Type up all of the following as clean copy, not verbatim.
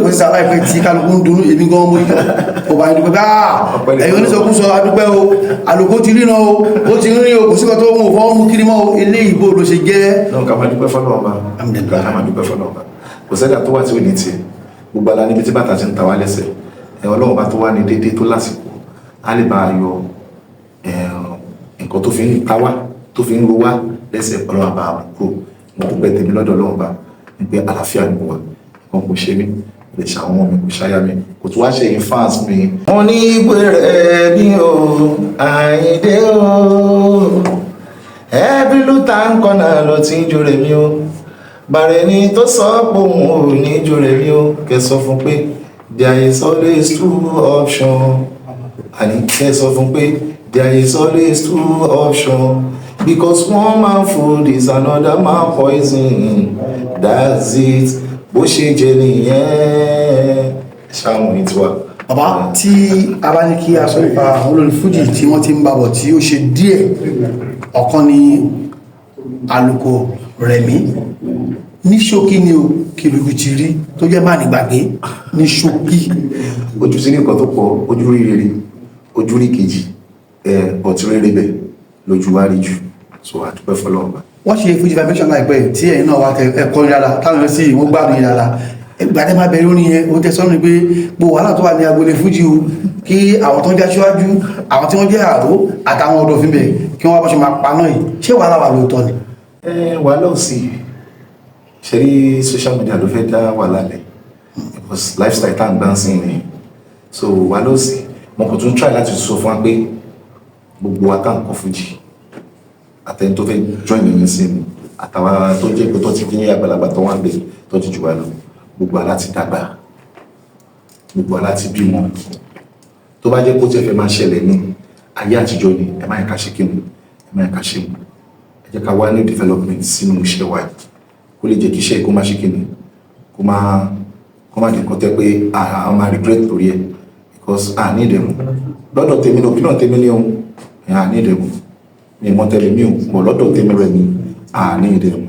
kan síta láìpẹ́ tí kálukú ń dunnú. Èmi gan mo yọ ọba yìí dúpẹ́ bá ẹ̀yin oníṣòkúsọ, adúpẹ́ o. Àlùkò ti ríran o, ó ti ń rí o, kò síkọ̀ tó ń fọ́ mú kiri mọ́ o. Eléyìí, bó ló ṣe jẹ́? Náà, ká máa dúpẹ́ fọ́lọ́run Ọba. Alhamdulillah. Ká máa dúpẹ́ fọ́lọ́run Ọba. Kò sẹ́dá tó wà tí ò ní tiẹ̀. Gbogbo ala níbi tí bàtà ti ń ta wá lẹ́sẹ̀. Ẹ Ọlọ́run bá tó wá ní déédéé tó lásìkò, á lè bá a yọ nǹkan tó fi ń ta wá, tó fi ń ro wá lẹ́sẹ̀. Ọlọ́run bá a kúrò. Mo dúpẹ́ tèmi lọ́dọ̀ Ọlọ́run bá ní pé àlàáfíà ni mo wà. Nǹkan kò ṣe mí, kò lè ṣàwọn ọmọ mi, kò ṣáyà mi, kò tún wá ṣe yín fans mi. Mo ní ìpè rẹ̀ bí o, Àyìndé o, ẹbí ló ta ń kọ́nà ló ti ń jòrè mi o. Bàrẹ̀ ni tó sọ pé òun ò ní jòrè mi o, kẹ́ sọ fún pé there is always two options. Àní kẹ́ sọ fún pé there is always two options, because one man food is another man poison. That's it. Bó ṣe jẹ nìyẹn, ṣáwọn ìtura. Bàbá, tí a bá ní kí a sọ nípa àwọn olórin fújì tí wọ́n ti ń babọ̀ tí ó ṣe díẹ̀, ọ̀kan ni Àlùkò Rẹ̀mí. Ní ṣókí ni o, kí lójú ti rí tó jẹ́ má nígbàgbé ní ṣókí? Ojú sí ní nǹkan tó pọ̀. Ojú rí rere, ojú rí kejì ẹ, ọtí rere bẹ̀ lójú wa rí jù. So àdúpẹ́ fọlọ́run. Wọ́n ṣe Fuji Vibration láìpẹ́ tí ẹ̀yin náà wá tẹ ẹ̀kọ́ ní dáadáa, táwọn èèyàn sì wọ́n gbádùn yín dáadáa. Ìgbà tẹ́ máa bẹ̀rẹ̀ orin yẹn, ó tẹ sọ́nù pé gbogbo wàhálà tó wà ní agboolé Fuji o, kí àwọn tó ń jẹ́ aṣíwájú, àwọn tí wọ́n jẹ́ àró àtàwọn ọ̀dọ́ bẹ̀, kí wọ́n wá bọ́ ṣe máa paná yìí. Ṣé wàhálà wà lóòótọ́ ni? Ẹ wàhálà ò sí. Ṣe rí, social media ló fẹ́ dá wàhálà lẹ̀, because lifestyle tá à ń gbá sí ni. So wàhálà ò sí. Mo kàn tún try láti sọ fún wa pé gbogbo wa tá à ń kọ Fuji, àtẹni tó fẹ́ join mi sí mi, àtàwọn tó jẹ́ pé tó ti ní àgbàlagbà tó wà ń bẹ̀ tó ti jù wá lọ, gbogbo wa láti dàgbà, gbogbo wa láti bímọ. Tó bá jẹ́ kó tẹ́ fẹ́ máa ṣẹlẹ̀ ní ayé àtijọ́ ni, ẹ má yẹ ká ṣe kí ni, ẹ má yẹ ká ṣe mú. Ẹ jẹ́ ká wá new development sínú iṣẹ́ wa yìí, kó lè jẹ́ kí iṣẹ́ kó má ṣe kí ni, kó má di nǹkan tẹ́ pé a máa regret lórí ẹ̀, because a ní ìdẹ̀mú lọ́dọ̀ tèmi ní opinion tèmi ní ohun a ní ìdẹ̀mú mi mọ́ tẹ́lẹ̀ mi ò mọ̀. Lọ́dọ̀ tèmi rẹ̀ ni a ní ìdẹ̀mú.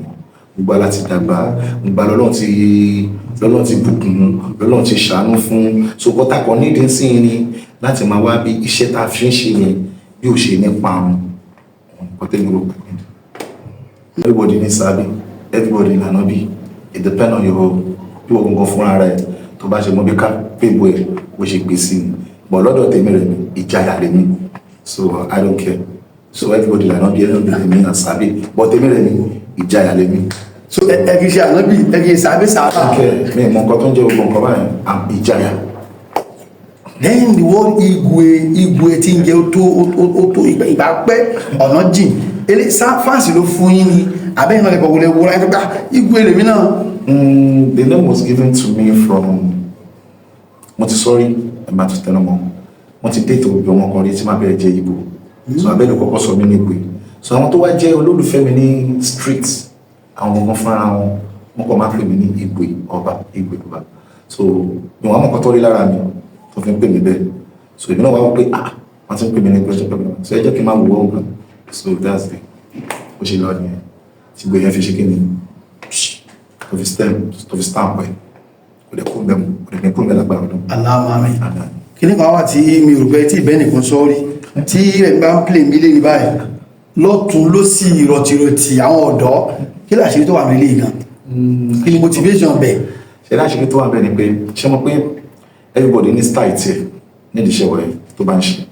Gbogbo ala ti dàgbà, gbogbo ala lọ́lọ́run ti bùkún, lọ́lọ́run ti ṣàánú fún. So kọ́tà kan nídìí sí ni láti máa wá bí iṣẹ́ tá a fi ń ṣe yẹn bí ò ṣe ní parun. Nǹkan tẹ́mi rò pé everybody ní sábì, everybody ní ànábì. It depend on your bí wọ́n gangan fúnra rẹ̀ tó bá ṣe mọ́ bí ká pébù ẹ̀ bó ṣe gbé sí ni. But lọ́dọ̀ tèmi rẹ̀ mi, ìjayà lèmi, so I don't care. So everybody lànábì, everybody lèmi and sábì, but tèmi rẹ̀ mi, ìjayà lèmi. So ẹ kì í ṣe ànábì, ẹ kì í sàbí sàbà. Okay, mi mọ nǹkan tó ń jẹ́ gbogbo nǹkan báyìí. I'm ìjayà. Then the word igwe, igwe tí ń jẹ́ ó tó, ó tó ìgbà pẹ́ ọ̀nà jìn ele fáǹsì ló fún yín ni, àbẹ́yìn náà lẹ́kọ̀ọ́ wọlé wúra ẹ̀ tó gbà igwe lèmi náà? The name was given to me from, mo ti sọ́rí, ẹ máa tún tẹnu mọ́, mo ti date òbí ọmọ kan rí tí máa bẹ̀rẹ̀ jẹ́ Igbo. So abẹ́lẹ̀ kọ́kọ́ sọ mí ní Igwe. So àwọn tó wá jẹ́ olólùfẹ́ mi ní street, àwọn gangan fúnra wọn, wọn kàn máa ń pè mí ní Igwe Ọba, Igwe Ọba. So ìwọ̀n àwọn kan tó rí lára mi tó fi ń pè mí bẹ́ẹ̀. So èmi náà wá wọ́n pé, ah, wọ́n ti ń pè mí ní Igwe, tó pè mí. So ẹ jẹ́ kí n máa wò ó gan. So that's the ó ṣe lọ nìyẹn tí Igwe yẹn fi ṣe kí ni, tó fi stamp, tó fi stamp ẹ̀. Kò dẹ̀ kúrò mẹ́mu, kò dẹ̀ ní kúrò mẹ́ lágbára ọdún. Aláwọ̀ àmì. Kíní kan wà tí mi ò rò pé tí ìbẹ́ nìkan sọ rí, tí rẹ̀ bá ń play mi lé ní báyìí, lọ́tún ló sì rọ̀tìrọ̀tì àwọn ọ̀dọ́. Kí làṣírí tó wà nílé gan? Kí ni motivation bẹ̀? Ṣe láṣìírí tó wà bẹ́ẹ̀ ni pé, ṣé mo pé everybody ní style tiẹ̀ nídìí iṣẹ́ wọ̀nyí tó bá ń ṣe.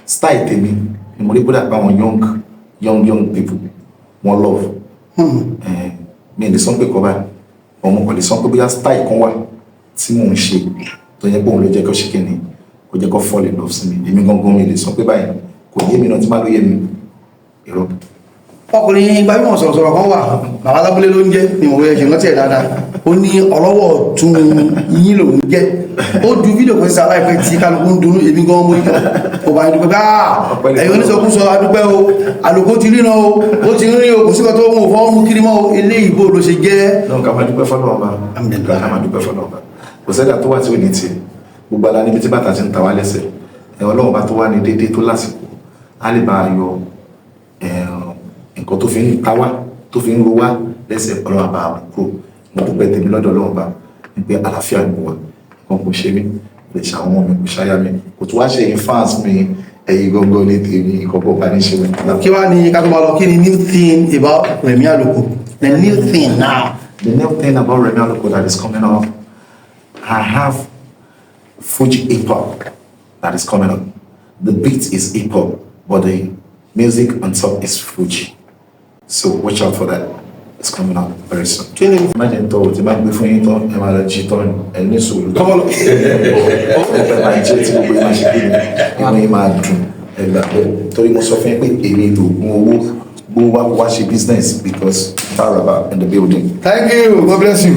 Style tèmi ni mo rí bódà pé àwọn young young young people wọ́n love. Mi lè sọ pé kọ́ báyìí, ọmọ kan lè sọ pé bóyá style kan wà tí mò ń ṣe tó yẹ pé òun ló jẹ́ kó ṣe kí ni, kó jẹ́ kó fall in love sí mi. Èmi gangan mi lè sọ pé báyìí, kò yé mi náà. Tí má ló yé mi, irọ́. Ọkùnrin gbajúmọ̀ sọ̀rọ̀sọ̀rọ̀ kan wà, bàbá lábúlé ló ń jẹ́, ní ìwọ̀n ẹ̀ṣẹ̀ rántí ẹ̀ dáadáa. Ó ní ọlọ́wọ́ tún yín lòún jẹ́. Ó ju fídíò kan síta láìpẹ́ tí kálukú ń dunnú. Èmi gan mo yọ ọba yìí dúpẹ́ bá ẹ̀yin oníṣòkúsọ, adúpẹ́ o. Àlùkò ti ríran o, ó ti ń rí o, kò síkọ̀ tó ń fọ́ mú kiri mọ́ o. Eléyìí, bó ló ṣe jẹ́? Náà, ká máa dúpẹ́ fọ́lọ́run Ọba. Alhamdulillah. Ká máa dúpẹ́ fọ́lọ́run Ọba. Kò sẹ́dá tó wà tí ò ní tiẹ̀. Gbogbo ala níbi tí bàtà ti ń ta wá lẹ́sẹ̀. Ẹ Ọlọ́run bá tó wá ní déédéé tó lásìkò, á lè bá a yọ nǹkan tó fi ń ta wá, tó fi ń ro wá lẹ́sẹ̀. Ọlọ́run bá a kúrò. Mo dúpẹ́ tèmi lọ́dọ̀ Ọlọ́run bá ní pé àlàáfíà ni mo wà. Wọn kò ṣe mí, kò lè ṣàwọn ọmọ mi, kò ṣáyà mi, kò tún wá ṣe yín fans mi. Ẹ̀yin gangan ní tèmi, ìkọ̀kọ̀ bá ní ṣe mi. Kí wá ní ká tó máa lọ, kí ni new thing about Rẹ̀mí Àlùkò, the new thing now? The new thing about Remi Aluko that is coming up, I have Fuji hip hop that is coming up. The beat is hip hop, but the music on top is Fuji. So watch out for that. It's coming up very soon. Kí ni? Má jẹ́ ń tọ́ ò tí bá gbé fún yín tán, ẹ máa lọ jí tán, ẹ ní sùúrù. Kọ́mọ́ lọ. Ẹ máa jẹ́ tí gbogbo yín máa ṣe kí ni, inú yín máa dùn, ẹ gbà bẹ́ẹ̀. Torí mo sọ fún yín pé èmi lòògùn owó, gbówó wá wá ṣe business because Taraba in the building. Thank you, God bless you.